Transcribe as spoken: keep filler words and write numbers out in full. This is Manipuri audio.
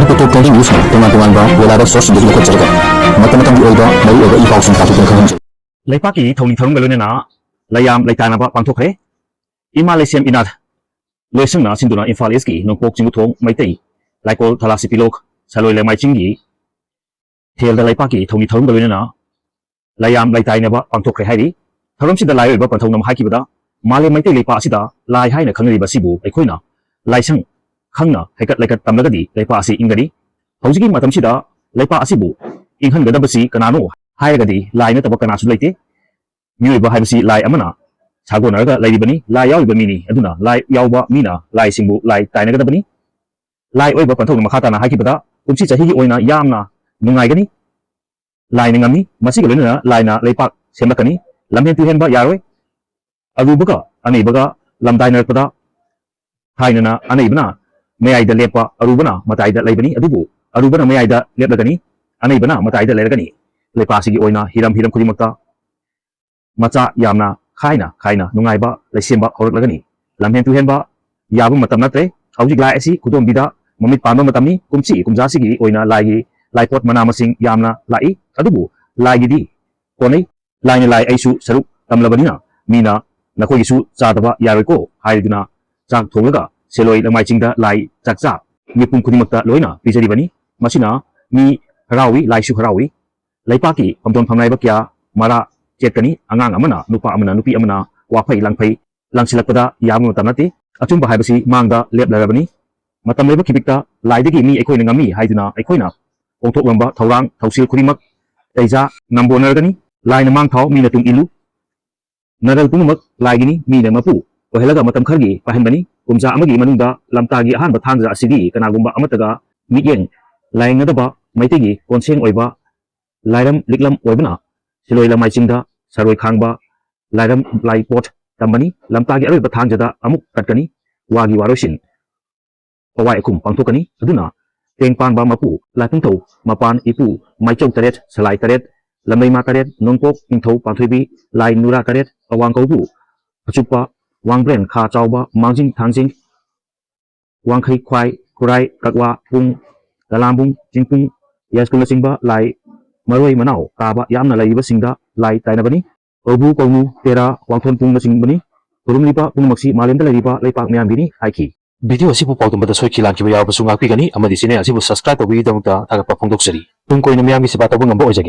ꯇꯣꯞ ꯇꯣꯞ ꯇ꯭ꯔꯦꯟꯗꯤꯡ ꯅ꯭ꯌꯨꯁ ꯇꯣꯉꯥꯟ ꯇꯣꯉꯥꯟꯕ ꯋꯦꯗꯔ ꯁꯣꯔꯁꯁꯤꯡꯗꯒꯤ ꯂꯧꯈꯠꯆꯔꯒ ꯃꯇꯝ ꯃꯇꯝꯒꯤ ꯑꯣꯏꯕ ꯃꯔꯨꯑꯣꯏꯕ ꯏ ꯄꯥꯎꯁꯤꯡ ꯇꯥꯊꯣꯛꯇꯨꯅ ꯈꯪꯍꯟꯖꯔꯤ꯫ ꯂꯩꯄꯥꯛꯀꯤ ꯊꯧꯅꯤ ꯊꯧꯔꯝꯒ ꯂꯣꯏꯅꯅ ꯂꯩꯌꯥꯝ ꯂꯩꯇꯥꯅꯕ ꯄꯥꯡꯊꯣꯛꯈ꯭ꯔꯦ꯫ ꯏꯃꯥ ꯂꯩꯁꯦꯝ ꯏꯅꯥꯠ ꯂꯣꯏꯁꯪꯅ ꯁꯤꯟꯗꯨꯅ ꯏꯝꯐꯥꯜ ꯏꯁꯀꯤ ꯅꯣꯡꯄꯣꯛ ꯆꯤꯡꯃꯨꯊꯣꯡ ꯃꯩꯇꯩ ꯂꯥꯏꯀꯣꯜ ꯊꯂꯥꯁꯤ ꯄꯤꯂꯣꯛ ꯁꯂꯣꯏ ꯂꯩꯃꯥꯏ ꯆꯤꯡꯒꯤ ꯊꯦꯜꯗ ꯂꯩꯄꯥꯛꯀꯤ ꯊꯧꯅꯤ ꯊꯧꯔꯝꯒ ꯂꯣꯏꯅꯅ ꯂꯩꯌꯥꯝ ꯂꯩꯇꯥꯏꯅꯕ ꯄꯥꯡꯊꯣꯛꯈ꯭ꯔꯦ ꯍꯥꯏꯔꯤ꯫ ꯊꯧꯔꯝꯁꯤꯗ ꯂꯥꯏ ꯑꯣꯏꯕ ꯄꯟꯊꯧꯅꯝ ꯍꯥꯏꯈꯤꯕꯗ ꯃꯥꯂꯦꯝ ꯃꯩꯇꯩ ꯂꯩꯄꯥꯛ ꯑꯁꯤꯗ ꯂꯥꯏ ꯍꯥꯏꯅ ꯈꯪꯅꯔꯤꯕ ꯑꯁꯤꯕꯨ ꯑꯩꯈꯣꯏꯅ ꯂꯥꯏꯁꯪ ꯈꯪꯅ ꯍꯩꯀꯠ ꯂꯩꯀꯠ ꯇꯝꯂꯒꯗꯤ ꯂꯩꯄꯥꯛ ꯑꯁꯤ ꯏꯪꯒꯅꯤ꯫ ꯍꯧꯖꯤꯛꯀꯤ ꯃꯇꯝꯁꯤꯗ ꯂꯩꯄꯥꯛ ꯑꯁꯤꯕꯨ ꯏꯪꯍꯟꯒꯗꯕꯁꯤ ꯀꯅꯥꯅꯣ ꯍꯥꯏꯔꯒꯗꯤ ꯂꯥꯏ ꯅꯠꯇꯕ ꯀꯅꯥꯁꯨ ꯂꯩꯇꯦ꯫ ꯃꯤꯑꯣꯏꯕ ꯍꯥꯏꯕꯁꯤ ꯂꯥꯏ ꯑꯃꯅ ꯁꯥꯒꯣꯟꯅꯔꯒ ꯂꯩꯔꯤꯕꯅꯤ, ꯂꯥꯏ ꯌꯥꯎꯔꯤꯕ ꯃꯤꯅꯤ꯫ ꯑꯗꯨꯅ ꯂꯥꯏ ꯌꯥꯎꯕ ꯃꯤꯅ ꯂꯥꯏꯁꯤꯡꯕꯨ ꯂꯥꯏ ꯇꯥꯏꯅꯒꯗꯕꯅꯤ꯫ ꯂꯥꯏ ꯑꯣꯏꯕ ꯄꯟꯊꯧꯅ ꯃꯈꯥ ꯇꯥꯅ ꯍꯥꯏꯈꯤꯕꯗ ꯀꯨꯝꯁꯤ ꯆꯍꯤꯒꯤ ꯑꯣꯏꯅ ꯌꯥꯝꯅ ꯅꯨꯡꯉꯥꯏꯒꯅꯤ꯫ ꯂꯥꯏꯅ ꯉꯝꯃꯤ꯫ ꯃꯁꯤꯒ ꯂꯣꯏꯅꯅ ꯂꯥꯏꯅ ꯂꯩꯄꯥꯛ ꯁꯦꯝꯂꯛꯀꯅꯤ꯫ ꯂꯝꯍꯦꯟ ꯇꯨꯍꯦꯟꯕ ꯌꯥꯔꯣꯏ꯫ ꯑꯔꯨꯕꯒ ꯑꯅꯩꯕꯒ ꯂꯝꯗꯥꯏꯅꯔꯛꯄꯗ ꯊꯥꯏꯅꯅ ꯑꯅꯩꯕꯅ ꯃꯌꯥꯏꯗ ꯂꯦꯞꯄ, ꯑꯔꯨꯕꯅ ꯃꯇꯥꯏꯗ ꯂꯩꯕꯅꯤ꯫ ꯑꯗꯨꯕꯨ ꯑꯔꯨꯕꯅ ꯃꯌꯥꯏꯗ ꯂꯦꯞꯂꯒꯅꯤ, ꯑꯅꯩꯕꯅ ꯃꯇꯥꯏꯗ ꯂꯩꯔꯒꯅꯤ꯫ ꯂꯩꯄꯥꯛ ꯑꯁꯤꯒꯤ ꯑꯣꯏꯅ ꯍꯤꯔꯝ ꯍꯤꯔꯝ ꯈꯨꯗꯤꯡꯃꯛꯇ ꯃꯆꯥ ꯌꯥꯝꯅ ꯈꯥꯏꯅ ꯈꯥꯏꯅ ꯅꯨꯡꯉꯥꯏꯕ ꯂꯩꯁꯦꯝꯕ ꯍꯧꯔꯛꯂꯒꯅꯤ꯫ ꯂꯝꯍꯦꯟ ꯇꯨꯍꯦꯟꯕ ꯌꯥꯕ ꯃꯇꯝ ꯅꯠꯇ꯭ꯔꯦ꯫ ꯍꯧꯖꯤꯛ ꯂꯥꯏ ꯑꯁꯤ ꯈꯨꯗꯣꯝꯕꯤꯗ ꯃꯃꯤꯠ ꯄꯥꯟꯕ ꯃꯇꯝꯅꯤ꯫ ꯀꯨꯝꯁꯤ ꯀꯨꯝꯖꯥꯁꯤꯒꯤ ꯑꯣꯏꯅ ꯂꯥꯏꯒꯤ ꯂꯥꯏꯄꯣꯠ ꯃꯅꯥ ꯃꯁꯤꯡ ꯌꯥꯝꯅ ꯂꯥꯛꯏ꯫ ꯑꯗꯨꯕꯨ ꯂꯥꯏꯒꯤꯗꯤ ꯀꯣꯟꯅꯩ꯫ ꯂꯥꯏꯅ ꯂꯥꯏ ꯑꯩꯁꯨ ꯁꯔꯨꯛ ꯇꯝꯂꯕꯅꯤꯅ ꯃꯤꯅ ꯅꯈꯣꯏꯒꯤꯁꯨ ꯆꯥꯗꯕ ꯌꯥꯔꯣꯏꯀꯣ ꯍꯥꯏꯗꯨꯅ ꯆꯥꯛ ꯊꯣꯡꯂꯒ ꯁꯦꯂꯣꯏ ꯂꯃꯥꯏ ꯆꯤꯡꯗ ꯂꯥꯏ ꯆꯥꯛꯆꯥ ꯃꯤꯄꯨꯝ ꯈꯨꯗꯤꯡꯃꯛꯇ ꯂꯣꯏꯅ ꯄꯤꯖꯔꯤꯕꯅꯤ꯫ ꯃꯁꯤꯅ ꯃꯤ ꯍꯔꯥꯎꯏ, ꯂꯥꯏꯁꯨ ꯍꯔꯥꯎꯏ꯫ ꯂꯩꯄꯥꯛꯀꯤ ꯐꯝꯗꯣꯟ ꯐꯝꯅꯥꯏꯕ ꯀꯌꯥ ꯃꯔꯥ ꯆꯦꯠꯀꯅꯤ꯫ ꯑꯉꯥꯡ ꯑꯃꯅ, ꯅꯨꯄꯥ ꯑꯃꯅ, ꯅꯨꯄꯤ ꯑꯃꯅ ꯋꯥꯐꯩ ꯂꯥꯡꯐꯩ ꯂꯥꯡꯁꯤꯜꯂꯛꯄꯗ ꯌꯥꯕ ꯃꯇꯝ ꯅꯠꯇꯦ꯫ ꯑꯆꯨꯝꯕ ꯍꯥꯏꯕꯁꯤ ꯃꯥꯡꯗ ꯂꯦꯞꯂꯔꯕꯅꯤ꯫ ꯃꯇꯝ ꯂꯩꯕ ꯈꯤꯕꯤꯛꯇ ꯂꯥꯏꯗꯒꯤ ꯃꯤ ꯑꯩꯈꯣꯏꯅ ꯉꯝꯃꯤ ꯍꯥꯏꯗꯨꯅ ꯑꯩꯈꯣꯏꯅ ꯄꯥꯡꯊꯣꯛꯂꯝꯕ ꯊꯧꯔꯥꯡ ꯊꯧꯁꯤꯜ ꯈꯨꯗꯤꯡꯃꯛ ꯇꯩꯖꯥ ꯅꯝꯕꯣꯟꯅꯔꯒꯅꯤ꯫ ꯂꯥꯏꯅ ꯃꯥꯡ ꯊꯥꯎ, ꯃꯤꯅ ꯇꯨꯡ ꯏꯜꯂꯨ꯫ ꯅꯔꯜ ꯄꯨꯝꯅꯃꯛ ꯂꯥꯏꯒꯤꯅꯤ, ꯃꯤꯅ ꯃꯄꯨ ꯑꯣꯏꯍꯜꯂꯒ ꯃꯇꯝ ꯈꯔꯒꯤ ꯄꯥꯏꯍꯟꯕꯅꯤ꯫ ꯀꯨꯝꯖꯥ ꯑꯃꯒꯤ ꯃꯅꯨꯡꯗ ꯂꯝꯇꯥꯒꯤ ꯑꯍꯥꯟꯕ ꯊꯥꯡꯖ ꯑꯁꯤꯗꯤ ꯀꯅꯥꯒꯨꯝꯕ ꯑꯃꯠꯇꯒ ꯃꯤꯠꯌꯦꯡ ꯂꯥꯌꯦꯡꯅꯗꯕ ꯃꯩꯇꯩꯒꯤ ꯀꯣꯟꯁꯦꯡ ꯑꯣꯏꯕ ꯂꯥꯏꯔꯝ ꯂꯤꯛꯂꯝ ꯑꯣꯏꯕꯅ ꯁꯤꯂꯣꯏ ꯂꯃꯥꯏ ꯆꯤꯡꯗ ꯁꯔꯣꯏ ꯈꯥꯡꯕ ꯂꯥꯏꯔꯝ ꯂꯥꯏꯄꯣꯠ ꯇꯝꯕꯅꯤ꯫ ꯂꯝꯇꯥꯒꯤ ꯑꯔꯣꯏꯕ ꯊꯥꯡꯖꯗ ꯑꯃꯨꯛ ꯀꯠꯀꯅꯤ꯫ ꯋꯥꯒꯤ ꯋꯥꯔꯣꯏꯁꯤꯟ ꯄꯋꯥꯏ ꯑꯈꯨꯝ ꯄꯥꯡꯊꯣꯛꯀꯅꯤ꯫ ꯑꯗꯨꯅ ꯇꯦꯡ ꯄꯥꯟꯕ ꯃꯄꯨ ꯂꯥꯏꯄꯨꯡꯊꯧ ꯃꯄꯥꯟ ꯏꯄꯨ ꯃꯥꯏꯆꯧ ꯇꯔꯦꯠ ꯁꯂꯥꯏ ꯇꯔꯦꯠ ꯂꯝꯂꯩꯃꯥ ꯇꯔꯦꯠ ꯅꯣꯡꯄꯣꯛ ꯅꯤꯡꯊꯧ ꯄꯥꯟꯊꯣꯏꯕꯤ ꯂꯥꯏ ꯅꯨꯔꯥ ꯇꯔꯦꯠ ꯑꯋꯥꯡ ꯀꯧꯕꯨ ꯑꯆꯨꯞꯄ ꯋꯥꯡꯕ꯭ꯔꯦꯟ ꯈꯥ ꯆꯥꯎꯕ ꯃꯥꯡꯖꯤꯡ ꯊꯥꯡꯖꯤꯡ ꯋꯥꯡꯈꯩ ꯈ꯭ꯋꯥꯏ ꯈꯨꯔꯥꯏ ꯀꯛꯋꯥ ꯄꯨꯡ ꯂꯂꯥꯝꯕꯨꯡ, ꯆꯤꯡꯄꯨꯡ, ꯌꯥꯏꯁ꯭ꯀꯨꯜꯅꯆꯤꯡꯕ ꯂꯥꯏ ꯃꯔꯣꯏ ꯃꯅꯥꯎ ꯇꯥꯕ ꯌꯥꯝꯅ ꯂꯩꯔꯤꯕꯁꯤꯡꯗ ꯂꯥꯏ ꯇꯥꯏꯅꯕꯅꯤ꯫ ꯀꯧꯕ꯭ꯔꯨ, ꯀꯧꯅꯨ, ꯇꯦꯔꯥ, ꯋꯥꯡꯊꯣꯟ ꯄꯨꯡꯅꯆꯤꯡꯕꯅꯤ꯫ ꯈꯨꯔꯨꯝꯂꯤꯕ ꯄꯨꯝꯅꯃꯛꯁꯤ ꯃꯥꯂꯦꯝꯗ ꯂꯩꯔꯤꯕ ꯂꯩꯄꯥꯛ ꯃꯤꯌꯥꯝꯒꯤꯅꯤ ꯍꯥꯏꯈꯤ꯫ ꯚꯤꯗꯤꯑꯣ ꯑꯁꯤꯕꯨ ꯄꯥꯎꯗꯝꯕꯗ ꯁꯣꯏꯈꯤ ꯂꯥꯟꯈꯤꯕ ꯌꯥꯎꯔꯕꯁꯨ ꯉꯥꯛꯄꯤꯒꯅꯤ ꯑꯃꯗꯤ ꯆꯦꯅꯦꯜ ꯑꯁꯤꯕꯨ ꯁꯕꯁꯀ꯭ꯔꯥꯏꯕ ꯇꯧꯕꯤꯕꯒꯤꯗꯃꯛꯇ ꯊꯥꯒꯠꯄ ꯐꯣꯡꯗꯣꯛꯆꯔꯤ꯫ ꯇꯨꯡ ꯀꯣꯏꯅ ꯃꯤꯌꯥꯝꯒꯤ ꯁꯦꯕꯥ ꯇꯧꯕ ꯉꯝꯕ ꯑꯣꯏꯖꯒꯦ꯫